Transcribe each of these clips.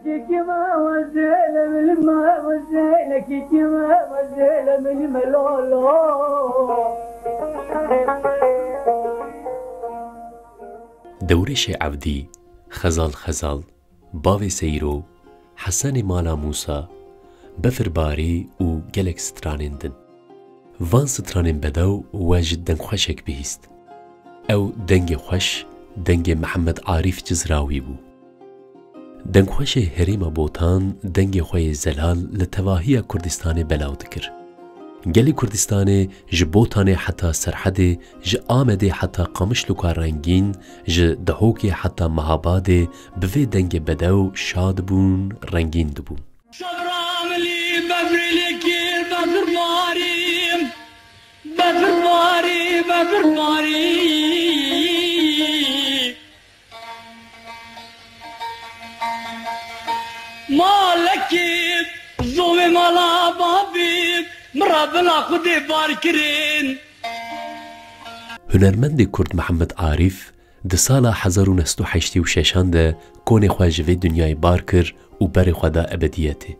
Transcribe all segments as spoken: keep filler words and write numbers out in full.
Kekime wezele milime, wezele kekime wezele milime lolo. Dewrêşê Evdî, Xezal Xezal, Bavê Seyro, Hesenê Mala Mûsa, Befirbarî û gelek stranên din. Van stranên bedew we ji dengxweşek bihîst. Ew dengê xweş, dengê Mihemed Arîf Cizrawî bû. Dengxweşê herêma Botan dengê xwe yê zelal li tevahiya Kurdistanê belav dikir. Gelê Kurdistanê ji Botanê heta Serhedê, ji Amedê heta Qamişloka Rengîn, ji Dihokê heta Mehabadê bi vê dengê bedew şad bûn, rengîn dibûn. Sabra milî befrê lê kir, befir barî, befir barî, befir barî. Malekî zomê mala babî, min re bila Xwedê bar kirin. Hunermendê Kurd Mihemed Arîf di sala hezar û neh sed û heştê û şeşan de konê xwe ji vê dinyayê bar kir û berê xwe da ebediyetê.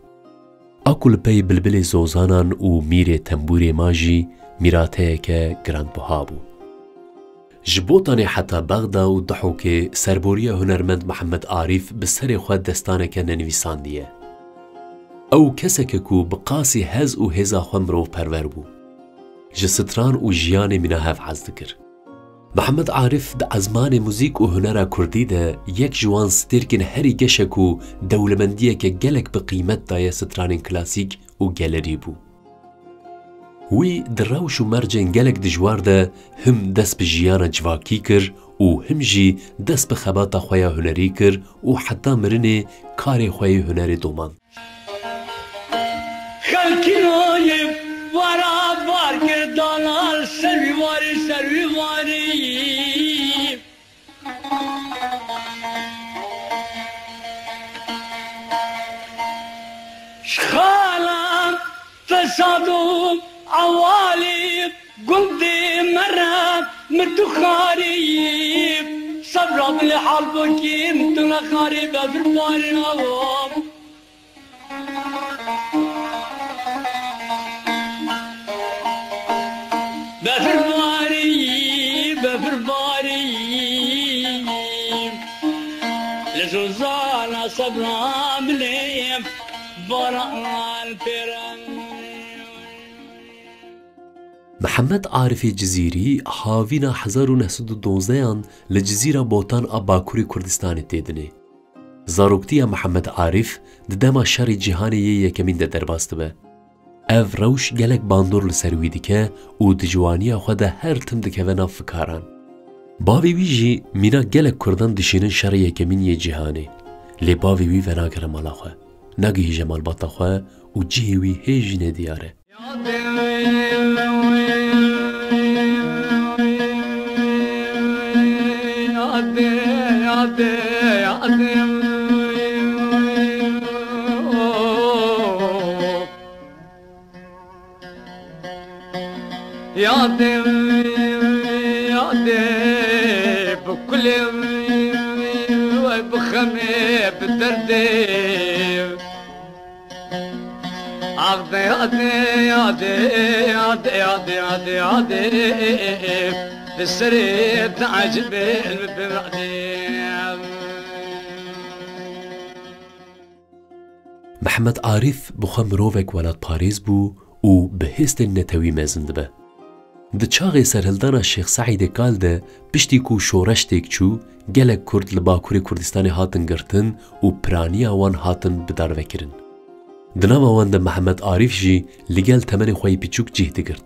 A ku li pey Bilbilê Zozanan û Mîrê Tembûrê ma jî mîrateyeke giranbiha bû. Ji Botanê heta Bexda û Dihokê serboriya hunermend Mihemed Arîf bi serê xwe destaneke nenivîsandiye. Ew keseke ku bi qasî hez û hêza xwe mirovperwer bû. Ji stran û jiyanê mîna hev hez dikir. Mihemed Arîf di ezmanê muzîk û hunera kurdî de yek ji wan stêrkên herî geş e ku dewlemendiyeke gelek bi qîmet daye stranên klasîk û gelerî bû. Wî di rewş û mercên gelek dijwar de him dest bi jiyana civakî kir û him jî dest bi xebata xwe ya hunerî kir û heta mirinê karê xwe yê hunerê domand. Xelkî nayê wara bar kir, dana li ser wî warî, ser wî warî. Ji xala fesad û ewalî gundê me re min tu xarî. Sebra bilê halbokî min tu nexarî, befir barî awa. Befir barî, befir barî. Li zozana sebra bilê baran pêran. Mihemed Arifê Cizîrî havîna hezar û neh sed û dozdehan li Cizîra Botan a Bakurê Kurdistanê tê dinê. Zaroktiya Mihemed Arîf di dema Şerê Cîhanê yê Yekemîn de derbas dibe. Ev rewş gelek bandor li ser wî dike û di ciwaniya xwe de her tim dikeve nav fikaran. Bavê wî jî mîna gelek Kurdan dişînin Şerê Yekemîn yê Cîhanê. Lê bavê wî venagere mala xwe. Nagihîje malbata xwe û cihê wî hê jî nediyar e. Yadê, yadê, bi kulê, bi xemê, bi derdê. Axde yadê, yadê, yadê, yadê, yadê, yadê. Bi serê teecibê bi radê. Mihemed Arîf bi xwe mirovek welatparêz bû û bi hêstên netewî mezin dibe. Di çaxê serhildana Şêx Seîdê Kal de, piştî ku şoreş têk çû, gelek Kurd li Bakurê Kurdistanê hatin girtin û piraniya wan hatin bidarvekirin. Di nava wan de Mihemed Arîf jî li gel temenê xwe yê piçûk cih digirt.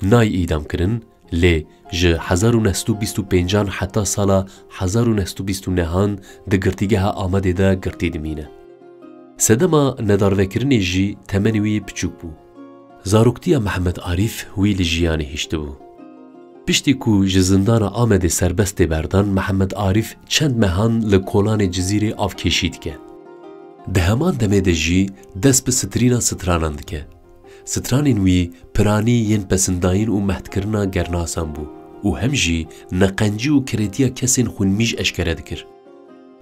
Nayê îdamkirin, lê ji hezar û neh sed û bîst û pêncan heta sala hezar û neh sed û bîst û nehan di girtîgeha Amedê de girtî dimîne. Sedema nedarvekirinê jî temenê wî yê piçûk bû. Zaroktiya Mihemed Arîf wî li jiyanê hiştibû. Piştî ku ji zindana Amedê serbest tê berdan, Mihemed Arîf çend mehan li kolanê Cizîrê avkêşî dike. Di heman demê de jî dest bi sitirîna stranan dike. Stranên wî piranî yên pesindayîn û mehdkirina gernasan bû û hem jî neqencî û kirêtiya kesên xwînmîj eşkere dikir.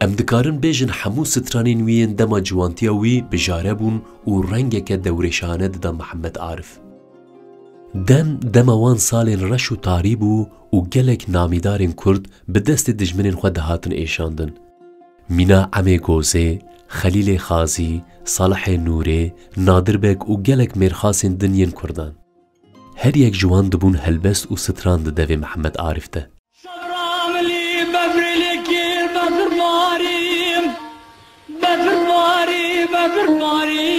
Em dikarin bêjin hemû stranên wî yên dema ciwantiya wî bijare bûn û rengeke dewrêşane dida Mihemed Arif. Dem dema wan salên reş û tarî bû û gelek namîdarên Kurd bi destê dijminên xwe dihatin êşandin. Mîna Emê Gozê, Xelîlê Xazî, Salihê Nûrê, Nadir Beg û gelek mêrxasên din yên Kurdan. Her yek ji wan dibûn helbest û stran di devê Mihemed Arif de. Sabra milî befrê lê kir, befir barî, befir barî, befir barî.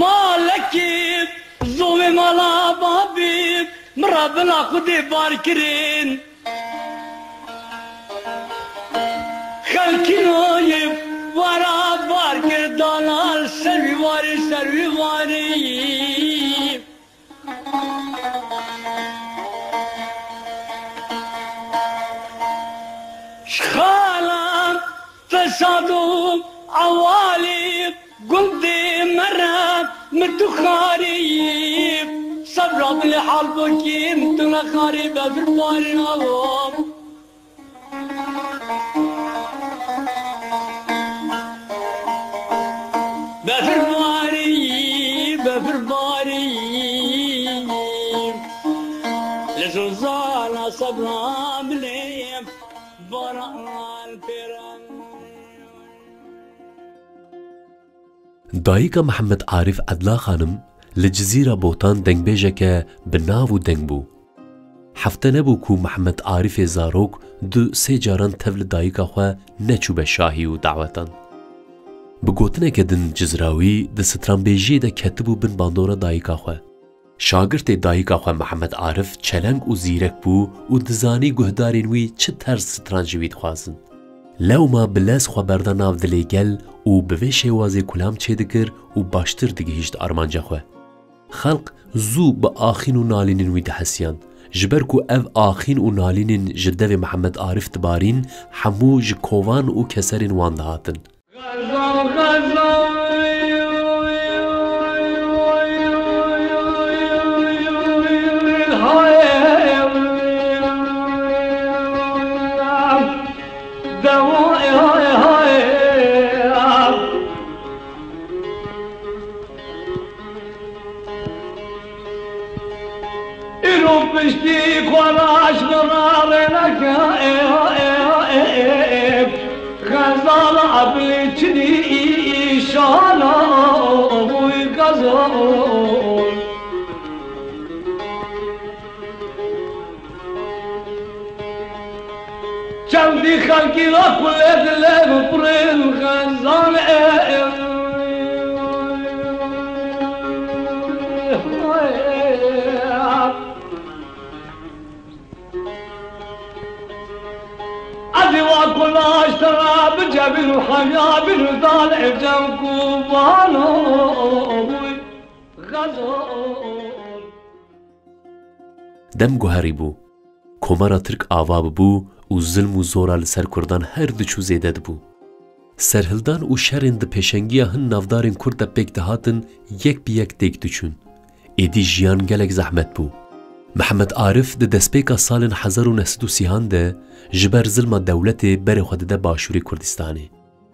Malekî zovê mala babî, min re bila Xwedê bar kirin. Xelkî noyê wara bar kir, dana li ser wî warî, ser wî warî. Ji xalan fesad û ewalî gundê me re min tu xarî. Sebra bilê halbokî min tu nexarî, befir barî awo. Befir barî, befir barî. Li zozana sebra bilê baran pêran. Dayika Mihemed Arif Edla Xanim li Cizîra Botan dengbêjeke bi nav û deng bû. Hefte nebû ku Mihemed Arifê zarok du sê caran tev li dayika xwe neçûbe şahî û dawetan. Bi gotineke din Cizrawî di stranbêjiyê de ketibû bin bandora dayika xwe. Şagirtê dayika xwe Mihemed Arif çeleng û zîrek bû û dizanî guhdarên wî çi terz stran ji wî dixwazin. Lewma bi lez xwe berda nav dilê gel û bi vê şêwazê kulam çêdikir û baştir digihîşt armanca xwe. Xelq zû bi axîn û nalînên wî dihesiyan. Ji ber ku ev axîn û nalînên ji devê Mihemed Arif dibarîn, hemû ji kovan û keserên wan dihatin. Îro piştî xwe raşt rarêneke, Xezala bilî çinî şana bûy gazo. Çendî xelkî ra kulê dilê bi pirên Xezal e. Ez ê wa kulaş te ra bicebin û hemya bin û dal ecem ku vano bûy xezon. Dem guherî bû. Komara Tirk ava bûbû û zilm û zora li ser Kurdan her diçû zêde dibû. Serhildan û şerên di pêşengiya hin navdarên Kurd de pêk dihatin, yek bi yek têk diçûn. Êdî jiyan gelek zehmet bû. Mihemed Arif di destpêka salên hezar û neh sed û sîhan de ji ber zilma dewletê berê xwe dide Başûrê Kurdistanê.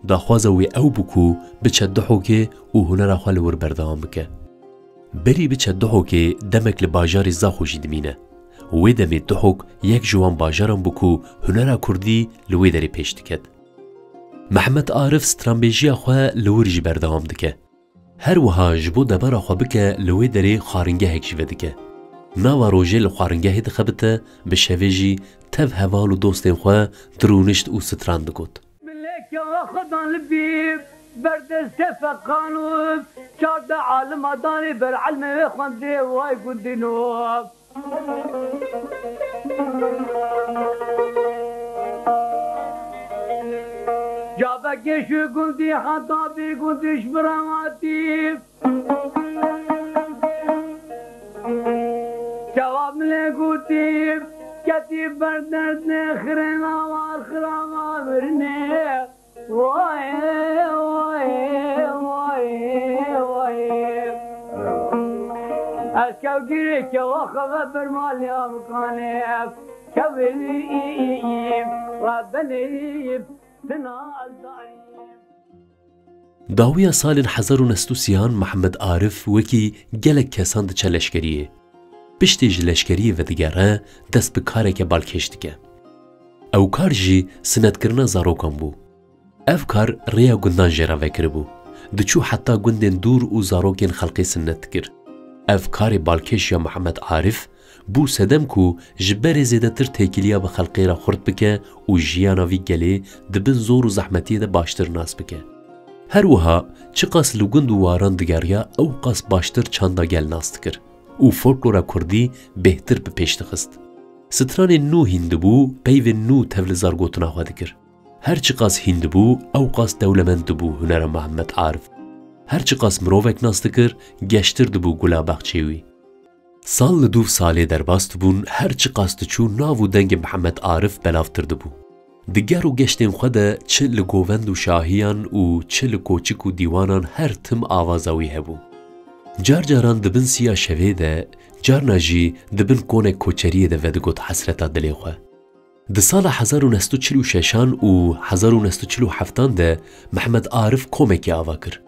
Daxwaza wî ew bû ku biçe Duhokê û hunera xwe li wir berdewam bike. Berî biçe Duhokê demek li bajarê Zaxo jî dimîne. Wê demê Duhok yek ji wan bajaran bû ku hunera kurdî li wê derê pêş diket. Mihemed Arif stranbêjiya xwe li wir jî berdewam dike. Her wiha ji bo debara xwe bike li wê derê xwaringehek jî vedike. Nava rojê li xwaringehê dixebite, bi şevê jî tev heval û dostên xwe dirûnişt û stran digot. Mileke xwedan li bî berdeste feqan û çardeh alima danê ber elmê wê xwendê way gundîno. Cavekê şu gundî heta bî gundî ji bira hatî. Çawa min lê gotî, ketî ber derdê xirêna war xirava mirinê. Way, way, way, way. Ez Kewgirê kewa xeve bir malê avkanê. Kewê wî Rebenê dina ez dayî. Dawiya salên hezar û neh sed û sî an Mihemed Arif wekî gelek kesan diçe leşkeriyê. Piştî ji leşkeriyê vedigere, dest bi kareke balkêş dike. Ew kar jî sinetkirina zarokan bû. Ev kar rêya gundan jê re vekiribû. Diçû heta gundên dûr û zarokên xelkê sinet dikir. Ev karê balkêş ya Mihemed Arif bû sedem ku ji berê zêdetir têkiliya bi xelkê re xurt bike û jiyana vî gelê di bin zor û zehmetiyê de baştir nas bike. Her wiha çiqas li gund û waran digeriya, ew qas baştir çanda gel nas dikir û folklora kurdî bêhtir bi pêş dixist. Stranên nû hîn dibû, peyvên nû tevlizar gotina xwe dikir. Her çiqas hîn dibû, ew qas dewlemend dibû hunera Mihemed Arif. Her çiqas mirovek nas dikir, geştir dibû gula baxçê wî. Sal li dûv salê derbas dibûn, her çiqas diçû nav û dengê Mihemed Arif belavtir dibû. Di ger û geştên xwe de çi li govend û şahiyan û çi li koçik û dîwanan her tim avaza wî hebû. Car caran di bin siya şevê de, carna jî di bin konek koçeriyê de vedigot hesreta dilê xwe. Di sala hezar û neh sed û çil û şeş an û hezar û neh sed û çil û heft an de Mihemed Arif komekî ava kir.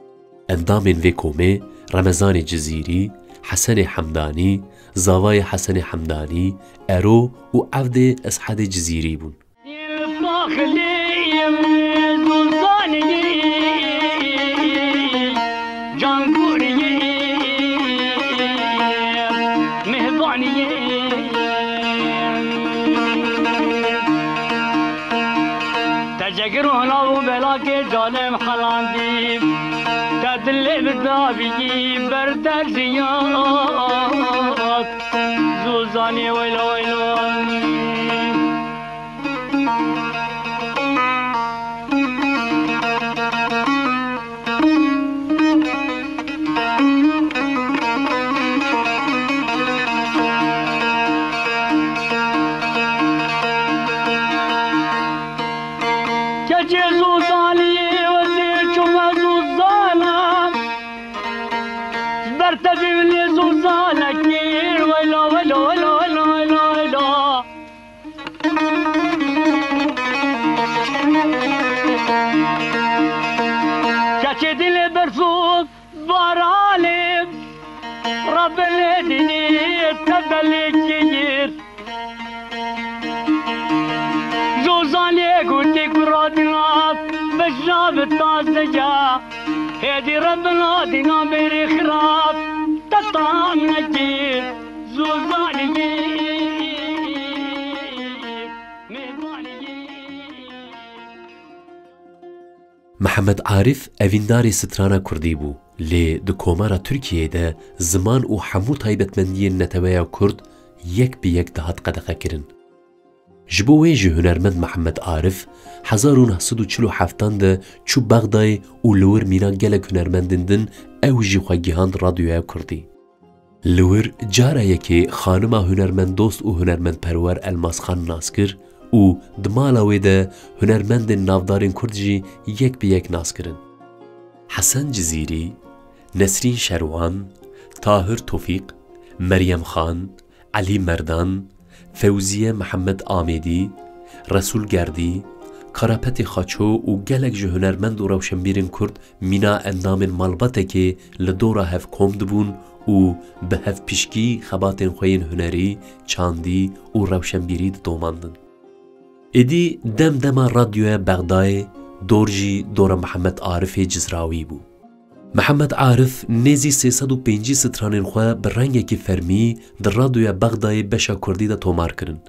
Endamên vê komê Remezanê Cizîrî, Hesenê Hemdanî, zavayê Hesenê Hemdanî, Ero û evdê Eshedê Cizîrî bûn. Can guriyê, mehbaniyê. Te cegirona û belakê calim helandî. Te dilê bi daviyî ber derziya. Zûzanê weylo weylo. Keçê Zûzanî wezê çûme Zûzana. Ji ber te bî winê Zûzanekî. Weyla, weyla, weyla, weyla, weyla, weyla. Keçê dilê berf û baranê, Rebinê dinê te belê kir. Zozanê gotê ku radina bijna bi taze ya. Hêdî Rebina dîna mêrê xirab te tam nekir. Zozanê mêvanê. Mihemed Arif evîndarê strana kurdî bû, lê di Komara Tirkiyeyê de ziman û hemû taybetmendiyên neteweya kurd yek bi yek dihat qedexekirin. Ji bo wê jî hunermend Mihemed Arif hezar û neh sed û çil û heft an de çû Bexdayê û li wir mîna gelek hunermendên din ew jî xwe gihand radyoya kurdî. Li wir cara yekê xanima hunermenddost û hunermendperwer Elmas Xan nas kir û di mala wê de hunermendên navdarên kurd jî yek bi yek nas kirin. Hesen Cizîrî, Nesrîn Şerwan, Tahir Tofîq, Meryem Xan, Elî Merdan, Fewziye Mihemed Amêdî, Resûl Gerdî, Karapetê Xaço û gelek ji hunermend û rewşenbîrên kurd mîna endamên malbatekê li dora hev kom dibûn û bi hevpişkî xebatên xwe yên hunerî, çandî û rewşenbîrî didomandin. Êdî dem dema radyoya Bexdayê, dor jî dora Mihemed Arifê Cizrawî bû. Mihemed Arif nêzî sê sed û pêncî stranên xwe bi rengekî fermî di radyoya Bexdayê beşa kurdî de tomar kirin.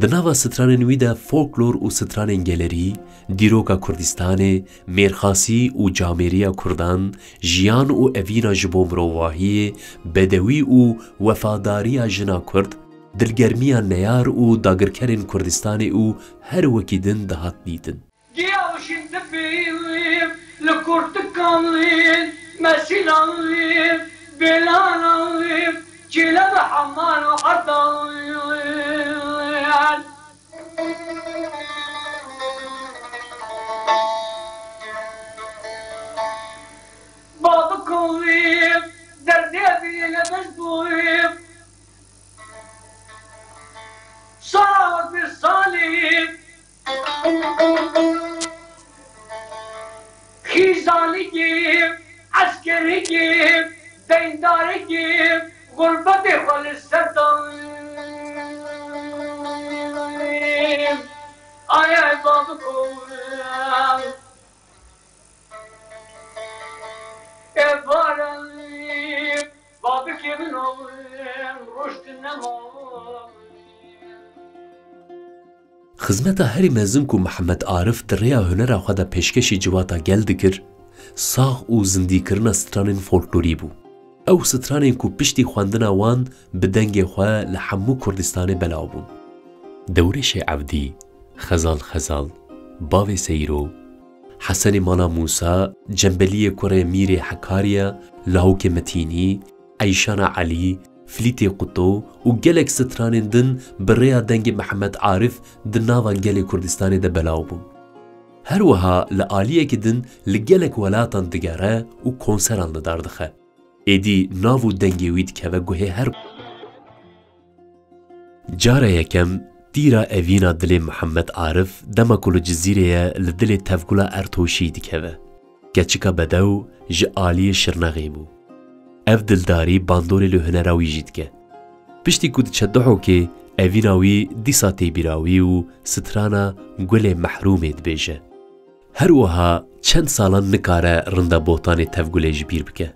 Di nava stranên wî de folklor û stranên gelerî, dîroka Kurdistanê, mêrxasî û camêriya kurdan, jiyan û evîna ji bo mirovahiyê, bedewî û wefadariya jina kurd, dilgermiya neyar û dagirkerên Kurdistanê û her wekî din dihat dîtin. Giya û şîn dibînim, li kurtikan, mesîlan, bêlanan, çêle bi heman û erdan. Babikon, derdê bîne beş bû. Xizmeta herî mezin ku Mihemed Arif di rêya hunera xwe de pêşkêşî civata gel dikir, sax û zindîkirina stranên folklorî bû. Ew stranên ku piştî xwendina wan bi dengê xwe li hemû Kurdistanê belav bûn. Dewrêşê Evdî, Xezal Xezal, Bavê Seyro, Hesenê Mala Mûsa, Cembeliyê Kurê Mîrê Hekariya, Lawikê Metînî, Eyşana Elî, Flîtê Quto û gelek stranên din bi rêya dengê Mihemed Arif di nava gelê Kurdistanê de belav bûn. Her wiha li aliyekî din li gelek welatan digere û konseran li dar dixe. Êdî nav û dengê wî dikeve guhê her. Cara yekem, tîra evîna dilê Mihemed Arif dema ku li Cizîrê ye, li dilê Tevgula Ertoşî dikeve. Keçika bedew ji aliyê Şirnexê bû. Ev dildarî bandorê li hunera wî jî dike. Piştî ku diçe Duhokê, evîna wî dîsa tê bîra wî û strana Gulê Mehrûmê dibêje. Her wiha çend salan nikare rinda Botanê Tevgulê ji bîr bike.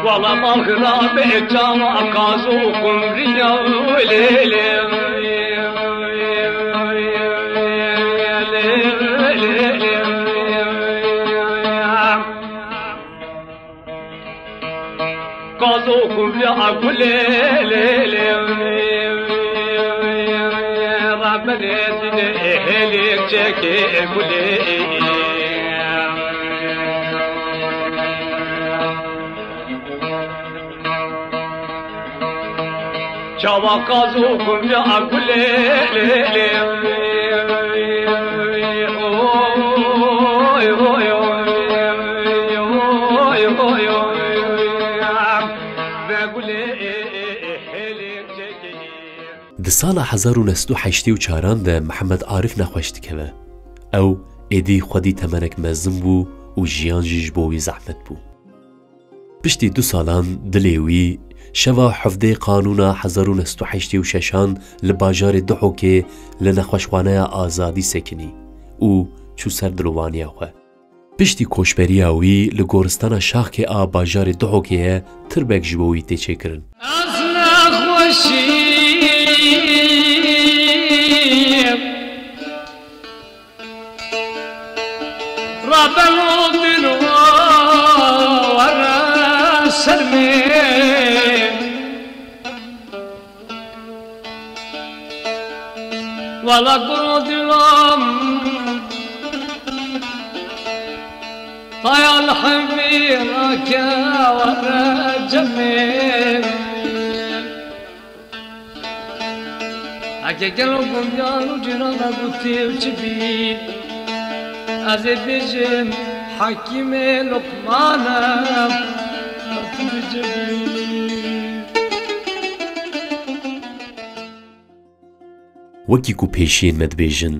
Wala mal xirabe çawa qaz û qumriya lê lê. Qaz û qumriya gulê lê lê. Rabenê dine hêlê çekê gulê. Çawa qaz û xumriya gulê lê lê. Oy, oy, oy, oy, oy, oy, oy. Ve gulê hêlê çekê. Di sala hezar û neh sed û heştê û çaran de Mihemed Arif nexweş dikeve. Ew êdî xwedî temenek mezin bû û jiyan jî ji bo wî zehmet bû. Piştî du salan dilê wî şeva hevdeh Kanûna hezar û neh sed û heştê û şeşan li bajarê Duhokê li nexweşxaneya Azadî sekinî û çû ser dilovaniya xwe. Piştî koçberiya wî li goristana Şaxkê a bajarê Duhokê ye, tirbek ji bo wî tê çêkirin. Ez nexweşî Rabeno dilo were ser min. Wala guro dilam tayal hemî rake were cem min. Heke gelo gundiyar û cîrana gotî û çi bî? Ez ê bêjim Hekîmê Luqman e, tu bicivî. Wekî ku pêşiyên me dibêjin,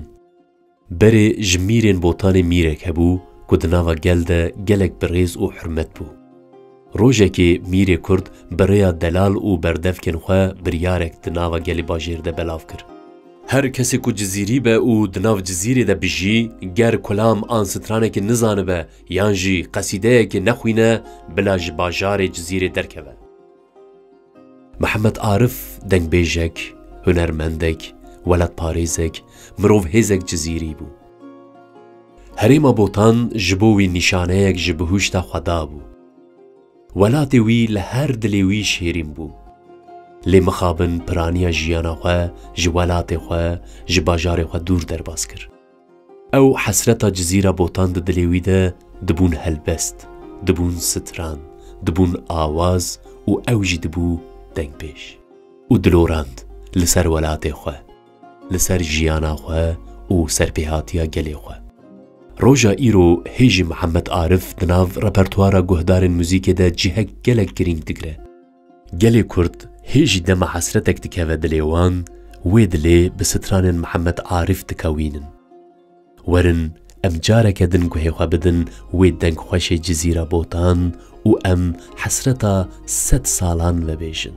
berê ji mîrên Botanê mîrek hebû ku di nava gel de gelek bi rêz û hurmet bû. Rojekê mîrê Kurd bi rêya delal û berdevkên xwe biryarek di nava gelê bajêr de belav kir. Her kesê ku cizîrî be û di nav cizîrê de bijî, ger kulam an stranekê nizanibe yan jî qesîdeyekê nexwîne, bila ji bajarê cizîrê derkeve. Mihemed Arif dengbêjek, hunermendek, welatparêzek, mirovhêzek cizîrî bû. Herêma Botan ji bo wî nîşaneyek ji bihuşta xwe dabû. Welatê wî li her dilê wî şêrîn bû. Lê mixabin piraniya jiyana xwe ji welatê xwe, ji bajarê xwe dûr derbas kir. Ew hesreta Cizîra Botan di dilê wî de dibûn helbest, dibûn stran, dibûn awaz û ew jî dibû dengbêj. Û dilorand li ser welatê xwe, li ser jiyana xwe û serpêhatiya gelê xwe. Roja îro hê jî Mihemed Arif di nav repertuara guhdarên muzîkê de cihek gelek girîng digire. Gelê Kurd hê jî dema hesretek dikeve dilê wan, wê dilê bi stranên Mihemed Arif dikewînin. Werin Em careke din guhê xwe bidin wê dengxweşê Cizîra Botan û em hesreta sed salan vebêjin.